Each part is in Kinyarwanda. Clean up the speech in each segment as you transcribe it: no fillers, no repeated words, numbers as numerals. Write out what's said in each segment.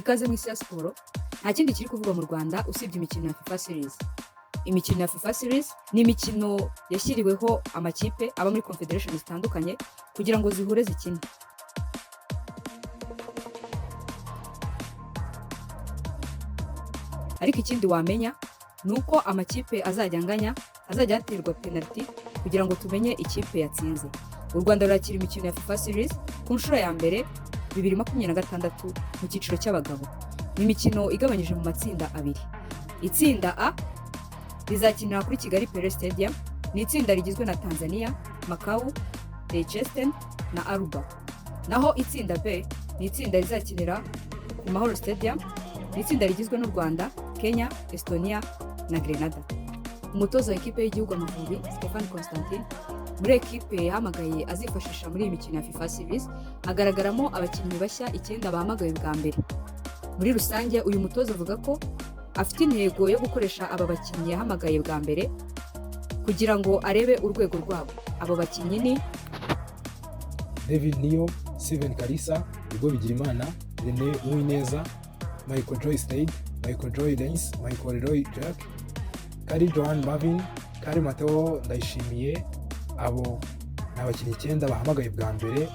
Ikaze mu isi ya siporo. Nta kindi kiri kuvugwa mu Rwanda usibye imikino ya FIFA Series. Imikino ya FIFA Series ni imikino yashyiriweho amakipe aba muri confederation zitandukanye kugira ngo zihure zikine. Ariko ikindi wamenya ni uko amakipe azajya anganya azajya haterwa penaliti kugira ngo tumenye ikipe yatsinze. U Rwanda rurakira imikino ya FIFA Series ku nshuro ya mbere 2026 mu cyiciro cy'abagabo. Ni imikino igabanyije mu matsinda abiri. Itsinda A rizakinira kuri Kigali Pele Stadium, ni itsinda rigizwe na Tanzania, Macau, Liechtenstein na Aruba. Naho itsinda B ni itsinda rizakinira ku Mahoro Stadium, ni itsinda rigizwe n'u Rwanda, Kenya, Estonia na Grenada. Umutoza wa ekipe y'igihugu Amavubi, Stefan Constantine, muri ekipe yahamagaye azifashisha muri iyi mikino ya FIFA Series hagaragaramo abakinnyi bashya icyenda bahamagawe bwa mbere. Muri rusange, uyu mutoza avuga ko afite intego yo gukoresha aba bakinnyi yahamagaye bwa mbere kugira ngo arebe urwego rwabo. Abo bakinnyi ni David Niyo, Steven Kalisa, Hugo Bigirimana, Rene Uwineza, Michael Joy Slade, Michael Joy Lens, Michael Leroy Jack, Kari Joan Marvin, Kari Mateo Ndayishimiye. Abo ni abakinnyi icyenda bahamagaye bwa mbere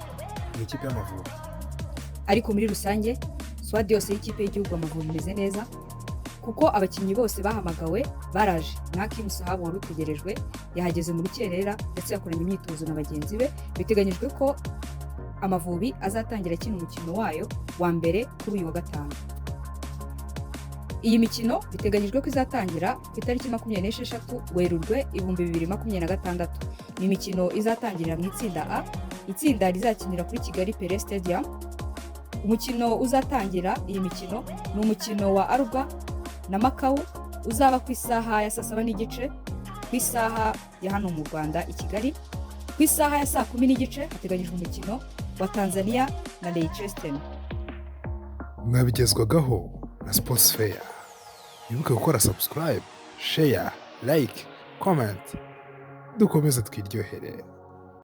mu ikipe y'Amavubi. Ariko muri rusange, squad yose y'ikipe y'igihugu Amavubi imeze neza kuko abakinnyi bose bahamagawe baraje. Na Hakim Sahabo wari utegerejwe yahageze mu rukerera ndetse yakoranye imyitozo na bagenzi be. Biteganyijwe ko Amavubi azatangira akina umukino wayo wa mbere kuri uyu wa gatanu. Iyi mikino biteganyijwe ko izatangira ku itariki 26 Werurwe 2026. Ni imikino izatangirira mu itsinda A, itsinda rizakinira kuri Kigali Pele Stadium. Umukino uzatangira iyi mikino ni umukino wa Aruba na Macau, uzaba ku isaha ya saa 7:30 ku isaha ya hano mu Rwanda i Kigali. Ku isaha ya saa 10:30 hateganyijwe umukino wa Tanzania na Liechtenstein. Mwabigezwagaho na Sports Fair. Wibuke gukora subscribe, share, like, comment. Dukomeze twiryohere.